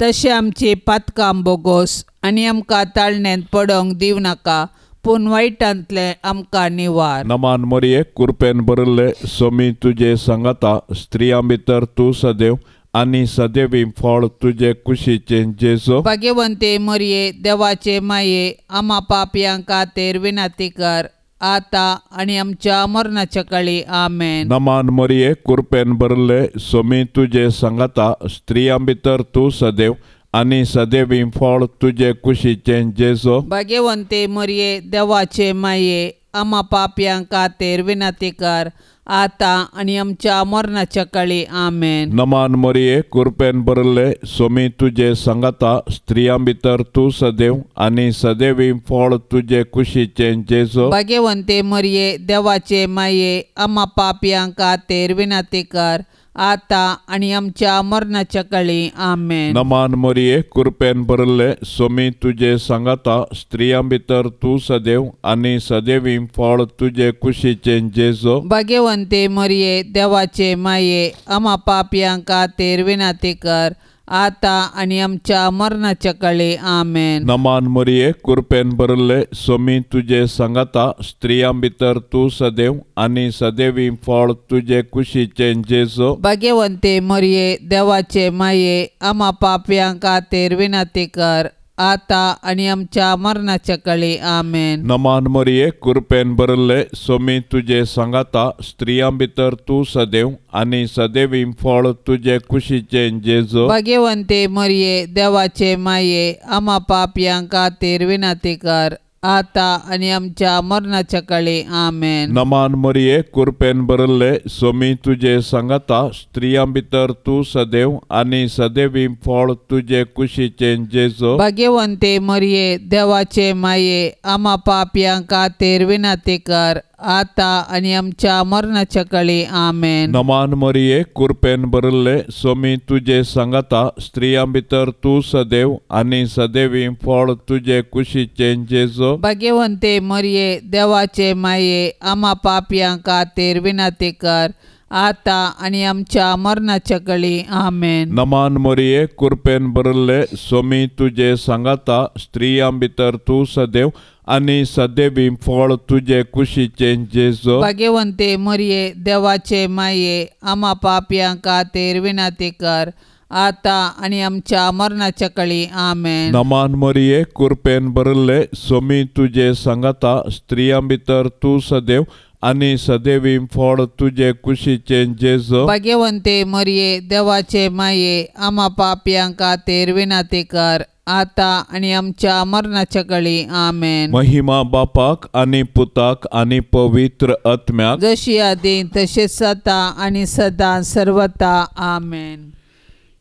तशें आमची पातकां बोगोस आनी आमकां ताळण्यांत पडोंक दिवं नाका, पूण वायटांतलें आमकां निवार. नमान मरिये, कुरपेन भरिल्ले, सोमी तुजे सांगाता, स्त्रियां भितर तूं सदैव आनी सदैवी फळ तुजे कुशीचें जेजू. भाग्यवंते मरिये, देवाचे माये, आमा पापयां खातीर विनंती कर, आतां आनी आमच्या मरणाच्या काळी. आमेन. नमान मरिये, कुरपेन भरिल्ले, सोमी तुजे सांगाता, स्त्रियां भितर तूं सदैव आनी सदैवी फळ तुजे कुशीचें जेजू. भाग्यवंते मरिये, देवाचे माये, आमा पापयां खातीर विनंती कर, आतां आनी आमच्या मरणाच्या काळी. आमेन. नमान मरिये, कुरपेन भरिल्ले, सोमी तुजे सांगाता, स्त्रियां भितर तूं सदैव आनी सदैवी फळ तुजे कुशीचें जेजू. भाग्यवंते मरिये, देवाचे माये, आमा पापयां खातीर विनंती कर, आतां आनी आमच्या मरणाच्या काळी. आमेन. नमान मरिये, कुरपेन भरिल्ले, सोमी तुजे सांगाता, स्त्रियां भितर तूं सदैव आनी सदैवी फळ तुजे कुशीचें जेजू. भाग्यवंते मरिये, देवाचे माये, आमा पापयां खातीर विनंती कर, आतां आनी आमच्या मरणाच्या काळी. आमेन. नमान मरिये, कुरपेन भरिल्ले, सोमी तुजे सांगाता, स्त्रियां भितर तूं सदैव आनी सदैवी फळ तुजे कुशीचें जेजू. भाग्यवंते मरिये, देवाचे माये, आमा पापयां खातीर विनंती कर, आतां आनी आमच्या मरणाच्या काळी. आमेन. नमान मरिये, कुरपेन भरिल्ले, सोमी तुजे सांगाता, स्त्रियां भितर तूं सदैव आनी सदैवी फळ तुजे कुशीचें जेजू. भाग्यवंते मरिये, देवाचे माये, आमा पापयां खातीर विनंती कर, आतां आनी आमच्या मरणाच्या काळी. आमेन. नमान मरिये, कुरपेन भरिल्ले, सोमी तुजे सांगाता, स्त्रियां भितर तूं सदैव आनी सदैवी फळ तुजे कुशीचें जेजू. भाग्यवंते मरिये, देवाचे माये, आमा पापयां खातीर विनंती कर, आतां आनी आमच्या मरणाच्या काळी. आमेन. नमान मरिये, कुरपेन भरिल्ले, सोमी तुजे सांगाता, स्त्रियां भितर तूं सदैव आनी सदैवी फळ तुजे कुशीचें जेजू. भाग्यवंते मरिये, देवाचे माये, आमा पापयां खातीर विनंती कर, आतां आनी आमच्या मरणाच्या काळी. आमेन. नमान मरिये, कुरपेन भरिल्ले, सोमी तुजे सांगाता, स्त्रियां भितर तूं सदैव आनी सदैवी फळ तुजे कुशीचें जेजू. भाग्यवंते मरिये, देवाचे माये, आमा पापयां खातीर विनंती कर, आतां आनी आमच्या मरणाच्या काळी. आमेन. नमान मरिये, कुरपेन भरिल्ले, सोमी तुजे सांगाता, स्त्रियां भितर तूं सदैव आनी सदैवी फळ तुजे कुशीचें जेजू. भाग्यवंते मरिये, देवाचे माये, आमा पापयां खातीर विनंती कर, आतां आनी आमच्या मरणाच्या काळी. आमेन. महिमा बापाक आनी पुताक आनी पवित्र आत्म्याक, जशी आदी तशेंच आतां आनी सदां सर्वता. आमेन.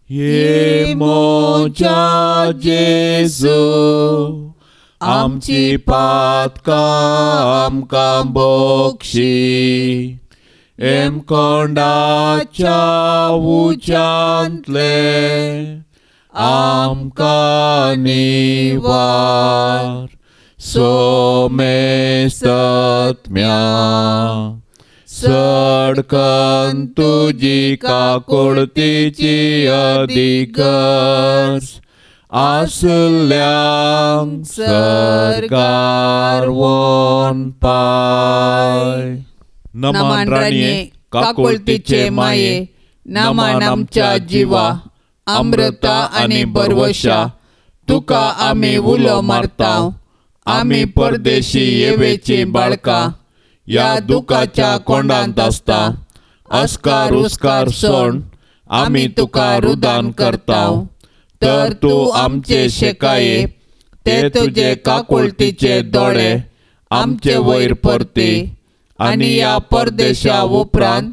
ये मोजा जेजू, आमची पातकां आमकां बक्षी, एमकोंडाच्या उच्यांतले आमकां निवार, सोमेस्तत्म्या सडकन तुजी काकुळतीची अधिगर्ज आसल्यांक सर्गार वोन पाय. नमन राणये काकुळतीचे माये, नमन आमच्या जिवा अमृता आनी बरवशा, तुका आमी उलो मारता. आमी परदेशी येवेची बाळकां ह्या दुखाच्या कोंडांत आसता. अस्कार उस्कार सोण आमी तुका रुदान करता. तर तूं आमचे शेकाये ते तुजे काकुळतीचे दोळे आमचे वयर परती आनी ह्या परदेशा उपरांत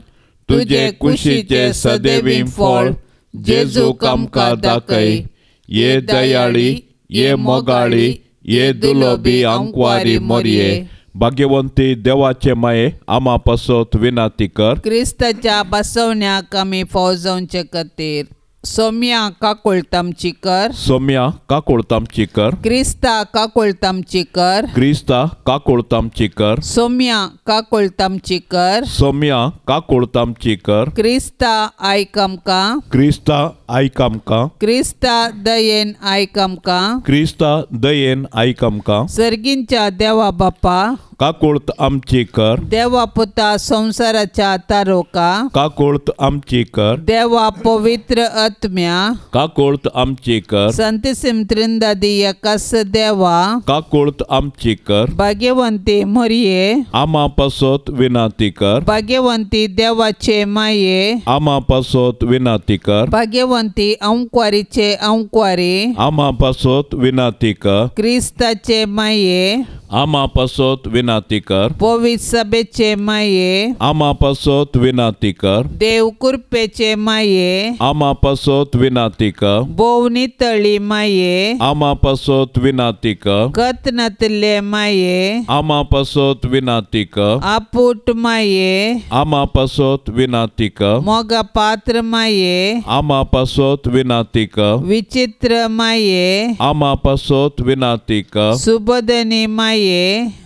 तुजे कुशीचे सदैवी फळ जेजूक आमकां दाखय. ये दयाळी, ये मोगाळी, ये दुलोबी आंकवारी मोरये, भाग्यवंती देवाचे माये आमा पासत विनाती कर. क्रिस्ताच्या बसवण्याक आमी फाव जावचे खातीर सोम्या काकुळतामची कर. सोम्या काकुळतामची कर. क्रिस्ता काकुळतामची कर. क्रिस्ता काकुळतामची कर. सोम्या काकुळतामची कर. सोम्या काकुळतामची कर. क्रिस्ता आयक आमकां. क्रिस्ता आयक आमकां. क्रिस्ता दयेन आयक आमकां. क्रिस्ता दयेन आयक आमकां. सर्गींच्या देवा बापा काकुळत आमची कर. देवा पुता संवसाराच्या तारोका काकुळत आमची कर. देवा पवित्र आत्म्या काकुळत आमची कर. संतिसिम त्रिंदादी एकास देवा काकुळत आमची कर. भाग्यवंती मोरये आमा पासत विनाती कर. भाग्यवंती देवाचे माये आमा पासत विनाती कर. भाग्यवंती अंकवारीचे अंकवारी आमा पासत विनाती कर. क्रिस्ताचे माये आमा पासत विनाती कर. पवित्र सभेचे माये आमा पासत विनाती कर. देव कृपेचे माये आमा पासत विनाती कर. भोव नितळी माये आमा पासत विनाती कर. कत नातिल्ले माये आमा पासत विनाती कर. आपूट माये आमा पासत विनाती कर. मोगा पात्र माये आमा पासत विनाती कर. विचित्र माये आमा पासत विनाती कर. सुबोधनी माये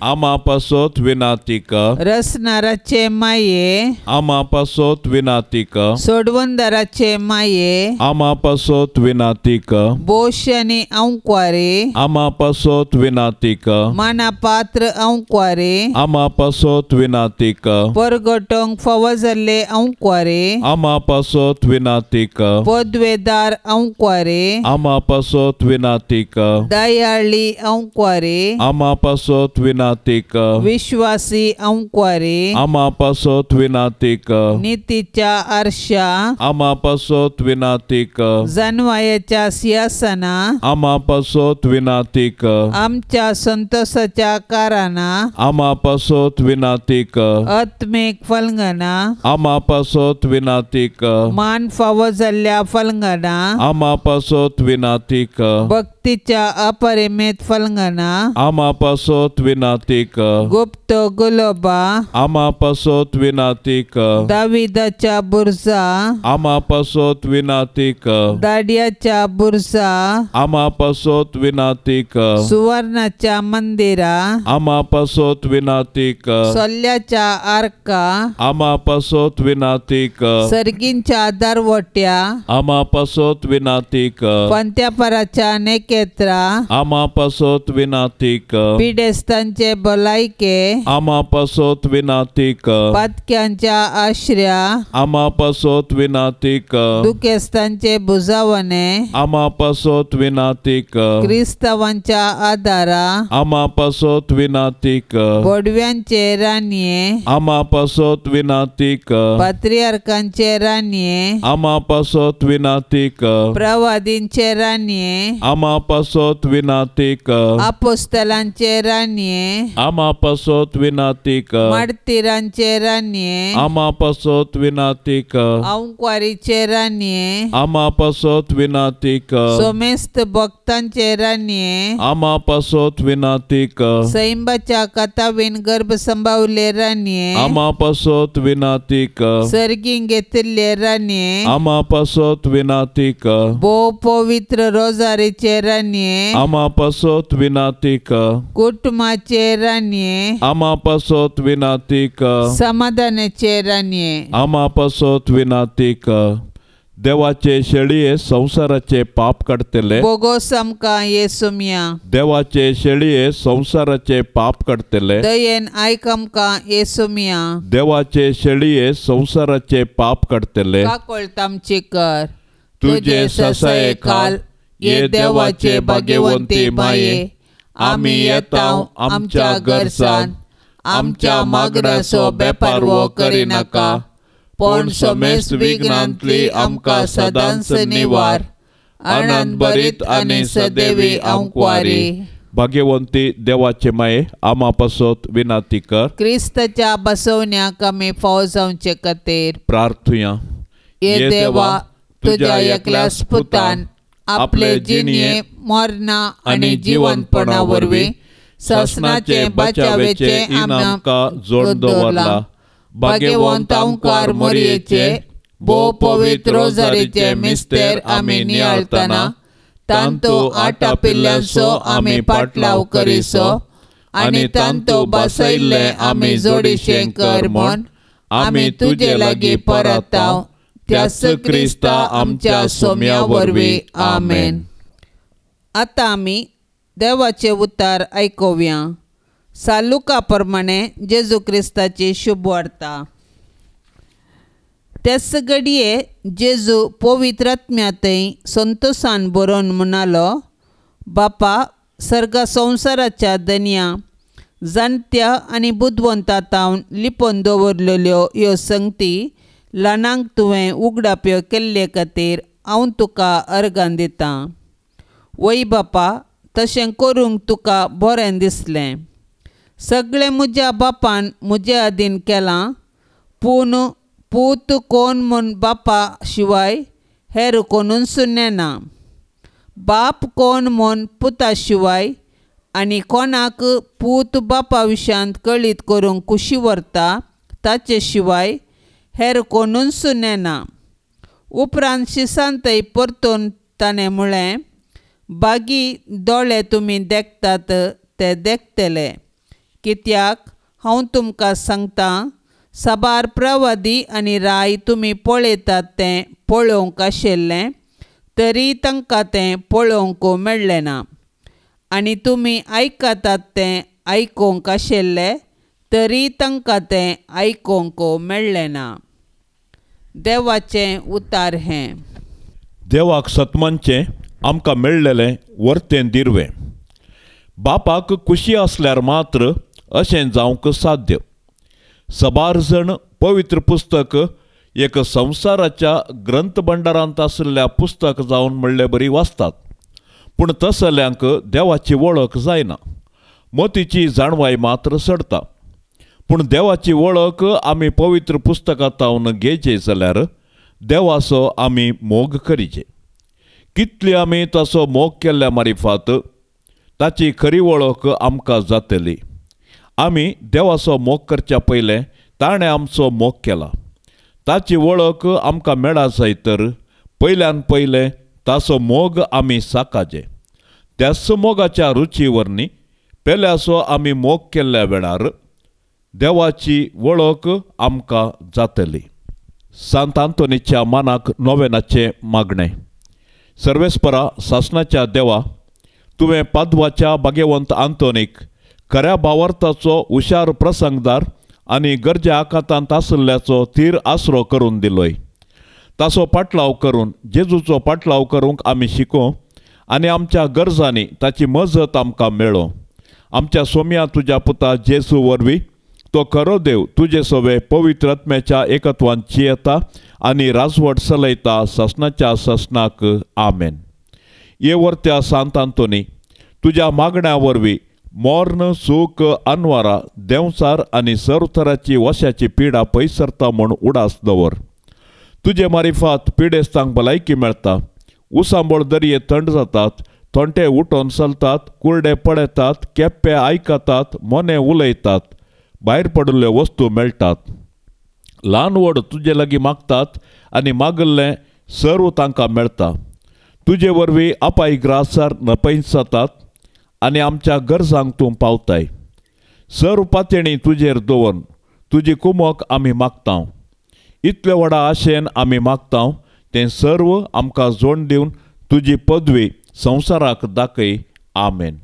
आमा पासत विनाती कर. रसनाराचे माये आमा पासत विनाती कर. सोडवंदराचे माये आमा पासत विनाती कर. बोशनी अंकवारी आमा पासत विनाती कर. माना पात्र अंकवारी आमा पासत विनाती कर. परगटोंक फावो जाल्ले अंकवारी आमा पासत विनाती कर. पदवेदार अंकवारी आमा पासत विनाती कर. दयाळी अंकवारी आमा पासत विनाती कर. विश्वासी अंकवारी आमा पासत विनाती कर. नितीच्या आरशा आमा पासत विनाती कर. जनवायाच्या सिंहासना आमा पासत विनाती कर. आमच्या संतोषाच्या कारणां आमा पासत विनाती कर. आत्मीक फलंगना आमा पासत विनाती कर. मान फावो जाल्ल्या फलंगना आमा पासत विनाती कर. भक्तीच्या अपरिमेत फलंगना आमा पासत विनाती कर. गुप्त गुलोबा आमा पासत विनाती कर. दाविदाच्या बुरजा आमा पासत विनाती कर. दाडियाच्या बुरजा आमा पासत विनाती कर. सुवर्णाच्या मंदिरा आमा पासत विनाती कर. सोल्ल्याच्या आर्का आमा पासत विनाती कर. सर्गींच्या दरवट्या आमा पासत विनाती कर. पंत्यापराच्या नेकेत्रा आमा पासत विनाती कर. पिडेस्तांचे भलायके आमा पासत विनाती कर. पातक्यांच्या आश्र्या आमा पासत विनाती कर. दुखेस्तांचे बुजावणे आमा पासत विनाती कर. क्रिस्तावांच्या आदारा आमा पासत विनाती कर. बोडव्यांचे राणये आमा पासत विनाती कर. पात्रियार्कांचे राणये आमा पासत विनाती कर. प्रवादींचे राणये आमा पासत विनाती कर. आपोस्तलांचे राणये आमा पासत विनाती कर. मार्तीरांचे राणये आमा पासत विनाती कर. अंकवारीचे राणये आमा पासत विनाती कर. सोमेस्त भक्तांचे राणये आमा पासत विनाती कर. सैंबाच्या कथावीन गर्भ संभावले राणये आमा पासत विनाती कर. सर्गीं घेतिल्ले राणये आमा पासत विनाती कर. भोव पवित्र रोजारीचे रानये आमा पासत विनाती कर। कुटुंबाचे रानये आमा पासत विनाती कर। समाधानाचे रानये आमा पासत विनाती कर। देवाचे शेळये संवसाराचे पाप काडटले बोगोस आमकां येसुम्या। देवाचे शेळये संवसाराचे पाप काडटले दयेन आयक आमकां येसुम्या। देवाचे शेळये संवसाराचे पाप काडटले काकळत आमची कर। तुजे ससाये खाल ये देवाचे भाग्यवंती माये आमी येता आमच्या गरजान आमच्या मागण्याचो बेपारवो करिनाका पूण समेस्त विघ्नांतली आमकां सदांच निवार। आनंद भरीत आनी सदैवी आंकवारी। भाग्यवंती देवाचे माये आमा पासत विनाती कर। क्रिस्ताच्या बसवण्याक आमी फाव जावचे खातीर प्रार्थुया। ये देवा तुज्या एकल्याच पुतान आपले जिणये मरणा आनी जिवंतपणा वरवीं सासणाचे बचावेचे आमकां जोड दवरला। भाग्यवंत आंकार मोरयेचे भोव पवित्र रोजारीचे मिस्तेर आमी नियाळतना तांतो आटापिल्ल्यांचो आमी पाटलाव करिसो आनी तांतो बसयल्ले आमी जोडीशें कर म्हूण आमी तुजे लागीं परताव त्याच क्रिस्ता आमच्या सोम्या वरवीं आमेन। आतां आमी देवाचे उतार आयकुया। सालुका प्रमाणे जेजू क्रिस्ताची शुभवार्ता। त्याच घडये जेजू पवित्र आत्म्यांतय संतोसान बरोवन म्हणालो, बापा सर्गा संवसाराच्या दनया जाणत्या आनी बुदवंता तावन लिपोवन दवरलेल्यो ह्यो संगती ल्हानांक तुवें उगडाप्यो केल्ले खातीर हांव तुका अर्गां दितां। वय बापा तशें करूंक तुका बरें दिसलें। सगळें म्हज्या बापान म्हजे अधीन केलां पूण पूत कोण म्हूण बापा शिवाय हेर कोणूच नेना। बाप कोण म्हूण पुता शिवाय आनी कोणाक पूत बापा विशयांत कळीत करूंक खुशी व्हरता ताचे शिवाय हेर कोणूच नेना। उपरांत शिसांतय परतून ताणें म्हळें, बागी दोळे तुमी देखतात ते देखतले कित्याक हांव तुमकां सांगतां साबार प्रवादी आनी राय तुमी पळयतात तें पळोवंक आशिल्लें तरी तांकां तें पळोवंक मेळ्ळें ना आनी तुमी आयकतात तें आयकूंक आशिल्लें तरी तांकां तें आयकूंक मेळ्ळें ना। देवाचें उतार हें। देवाक सतमानचें आमकां मेळ्ळेलें वर्तें दिरवें। बापाक खुशी आसल्यार मात्र अशें जावंक साध्य। सबार जण पवित्र पुस्तक एक संवसाराच्या ग्रंथभंडारांत आशिल्ल्या पुस्तक जावन म्हणले बरी वाचतात पूण तसल्यांक देवाची वळख जायना। मतीची जाणवाय मात्र सडता। पूण देवाची वळख आमी पवित्र पुस्तकांत घेयचे जाल्यार देवाचो आमी मोग करीचे। कितली आमी ताचो मोग केल्ल्या मारिफात ताची खरी वळख आमकां जातली। आमी देवाचो मोग करच्या पयलें ताणें आमचो मोग केला। ताची वळख आमकां मेळा जाय तर पयल्यान पयलें ताचो मोग आमी साकाचे। त्याच मोगाच्या रुची वरनी पेल्याचो आमी मोग केल्ल्या वेळार देवाची वळख आमकां जातली। सांत आंतोनीच्या मानाक नोवेनाचें मागणें। सर्वेस्परा सासणाच्या देवा तुवें पादवाच्या भाग्यवंत आंतोनीक खऱ्या भावार्थाचो हुशार प्रसंगदार आनी गरजे आकांतांत आशिल्ल्याचो थीर आसरो करून दिलोय। ताचो पाटलाव करून जेजूचो पाटलाव करूंक आमी शिको आनी आमच्या गरजांनी ताची मजत आमकां मेळो। आमच्या सोम्या तुज्या पुता जेजू वरवीं तो खरो देव तुजे सवे पवित्र आत्म्याच्या एकत्वान जियेता आनी राजवट चलयता सासणाच्या सासणाक आमेन। ये वर्त्या सांत आंतोनी तुज्या मागण्या वरवीं मर्ण सूख अनवारा देंवचार आनी सर्वथराची वशाची पिडा पयसरता म्हूण उडास दवर। तुजे मारिफात पिडेस्तांक भलायकी मेळटा, उसांबळ दर्ये थंड जातात, थोंटे उठोन चलतात, कुरडे पळयतात, केप्पे आयकतात, मोने उलयतात, भायर पडिल्ल्यो वस्तू मेळटात। ल्हान व्हड तुजे लागीं मागतात आनी मागिल्लें सर्व तांकां मेळटा। तुजे वरवीं अपाय ग्रासार नपयत जातात आनी आमच्या गरजांक तूं पावताय. सर्व पातणी तुजेर दवरून तुजी कुमक आमी मागता. इतले व्हडा आशेन आमी मागता तें सर्व आमकां जोड दिवन तुजी पदवी संवसाराक दाखय. आमेन.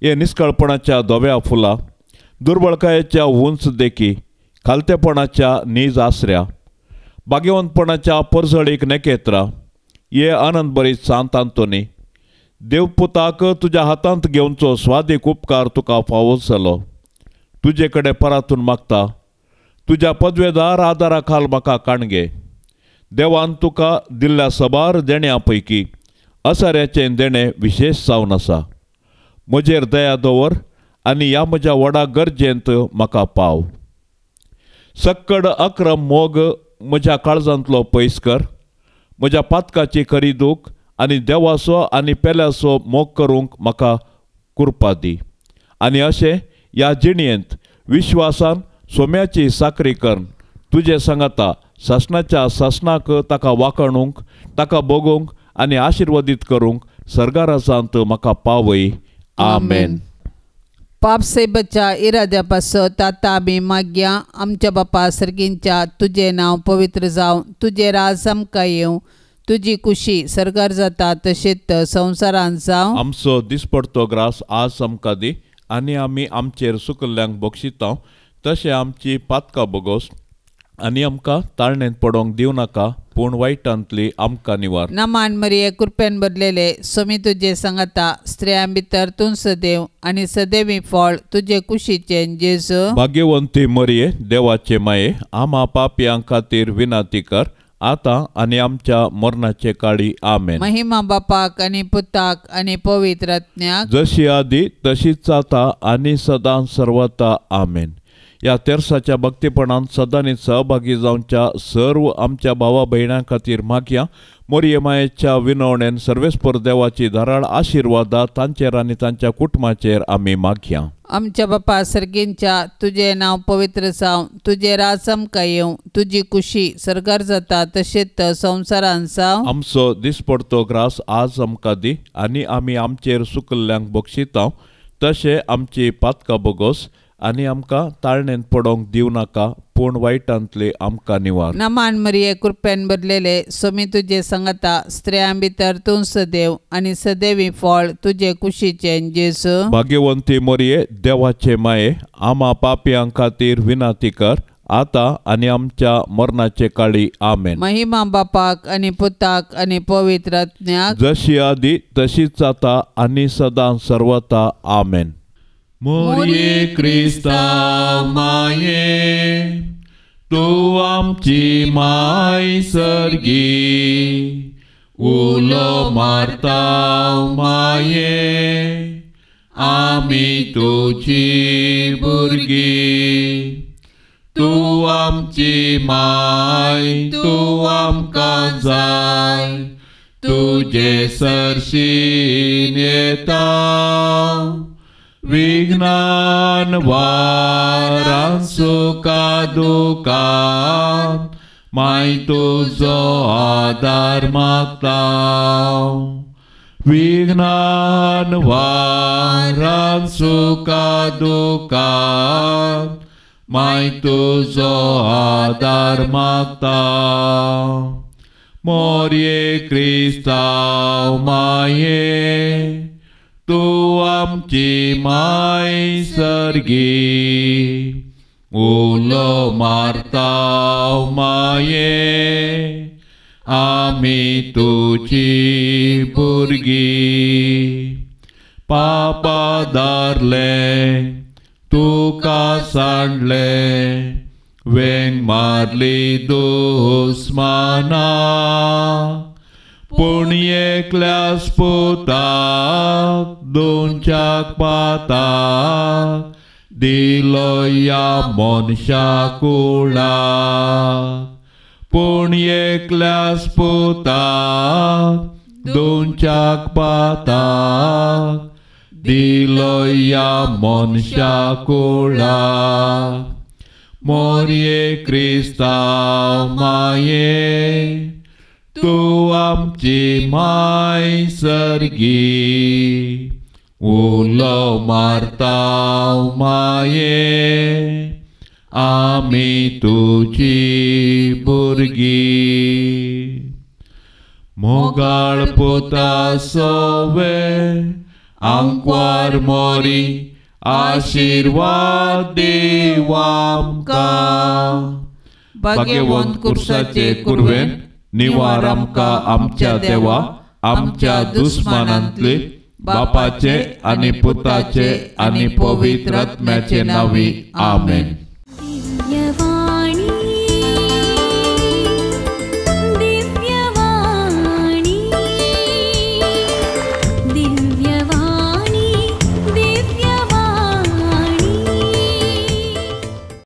हे निस्कळपणाच्या धव्या फुलां, दुर्बळकायेच्या उंच देखी, खालतेपणाच्या नीज आसऱ्या, भाग्यवंतपणाच्या परजळीक नेकेत्रा, हे आनंद बरी सांत आंतोनी, देवपुताक तुज्या हातांत घेवचो स्वादीक उपकार तुका फावो जालो. तुजे कडेन परातून मागता, तुज्या पदवेदार आदारा खाल म्हाका काणगे. देवान तुका दिल्ल्या सबार देण्या पैकी असाऱ्याचें देणें विशेश जावन आसा. म्हजेर दया दवर आनी ह्या म्हज्या व्हडा गरजेंत म्हाका पाव. सक्कड अक्रम मोग म्हज्या काळजांतलो पयस कर. म्हज्या पातकाची खरी दूख आनी देवाचो आनी पेल्याचो मोग करूंक म्हाका कुरपा दी आनी अशें ह्या जिणयेंत विश्वासान सोम्याची साकरी करून तुजे सांगाता सासणाच्या सासणाक ताका वाखणूंक, ताका भोगूंक आनी आशिर्वादीत करूंक सर्गाराजांत म्हाका पावय. आमेन. पाप सेबच्या इराद्या पासत आतां आमी मागया. आमच्या बापा सर्गींच्या, तुजें नांव पवित्र जावं, तुजें राज आमकां येवं, तुजी कुशी सर्गार जाता तशेंच संवसारांत जावं. आमचो दिसपडतो ग्रास आज आमकां दी आनी आमी आमचेर सुकल्ल्यांक बक्षिता तशें आमची पातकां बोगोस आनी आमकां ताळणेंत पडोवंक दिवं नाका, पूण वायटांतली आमकां निवार. नमान मरिये, कृपेन भरलेले, स्वामी तुजे सांगाता, स्त्रियां भितर तूं सदैव आनी सदैवी फळ तुजे कुशीचें जेजू. भाग्यवंती मरिये, देवाचे माये, आमा पापयां खातीर विनंती कर आतां आनी आमच्या मरणाचे काळी. आमेन. महिमा बापाक आनी पुताक आनी पवित्र आत्म्याक, जशी आदी तशीच आतां आनी सदां सर्वता. आमेन. ह्या तेर्साच्या भक्तीपणान सदांनी सहभागी जावच्या सर्व आमच्या भावा भयणां खातीर मागया. मोरये मायेच्या विनवणेन सर्वेस्पर देवाची धाराळ आशिर्वादा तांचेर आनी तांच्या कुटुंबाचेर आमी मागया. आमच्या बापा सर्गींच्या, तुजें नांव पवित्र जावं, तुजें राज आमकां येवं, तुजी कुशी सर्गार जाता तशेंच संवसारांत जावं. आमचो दिसपडतो ग्रास आज आमकां दी आनी आमी आमचेर सुकल्ल्यांक बक्षिता तशें आमची पातकां बोगोस आनी आमकां ताळणेंत पडोवंक दिवं नाका, पूण वायटांतली आमकां निवार. नमान मरिये, कृपेन भरलेले, स्वामी तुजे सांगाता, स्त्रियां भितर तूं सदैव आनी सदैवी फळ तुजे कुशीचें जेजू. भाग्यवंती मरिये, देवाचे माये, आमा पापयां खातीर विनंती कर आतां आनी आमच्या मरणाचे काळी. आमेन. महिमा बापाक आनी पुताक आनी पवित्र आत्म्याक, जशी आदी तशीच आतां आनी सदां सर्वता. आमेन. मोरये क्रिस्तांव माये, तूं आमची माय सर्गी, उलो मारता माये, आमी तुजी भुरगीं. तूं आमची माय, तूं आमकां जाय, तुजे सरशीन येता. विज्ञान वारान सुखा दुखान माय तुजो आदार मागता. विज्ञान वारान सुखा दुखान माय तुजो आदार मागता. मोरये क्रिस्तांव माये, तूं आमची माय सर्गी, उलो मारता माये, आमी तुजी भुरगीं. पापा दारले तुका सांडले, वेंग मारली दुस्माना, पूण एकल्याच पुताक दोनच्याक पाताक दिलो ह्या मनशा कुळाक. पूण एकल्याच पुताक दोनच्याक पाताक दिलो ह्या मनशा कुळाक. मोरये क्रिस्तांव माये, तूं आमची माय सर्गी उलो मारता माये आमी तुजी भुरगीं. मोगाळ पुता सोवे आंकवार मोरी आशिर्वाद दीव आमकां. भाग्यवंत कुर्साचे कुरवेन निवार आमकां आमच्या देवा आमच्या दुस्मानांतले बापाचे आनी पुताचे आनी पवित्र आत्म्याचे नांवी आमेन.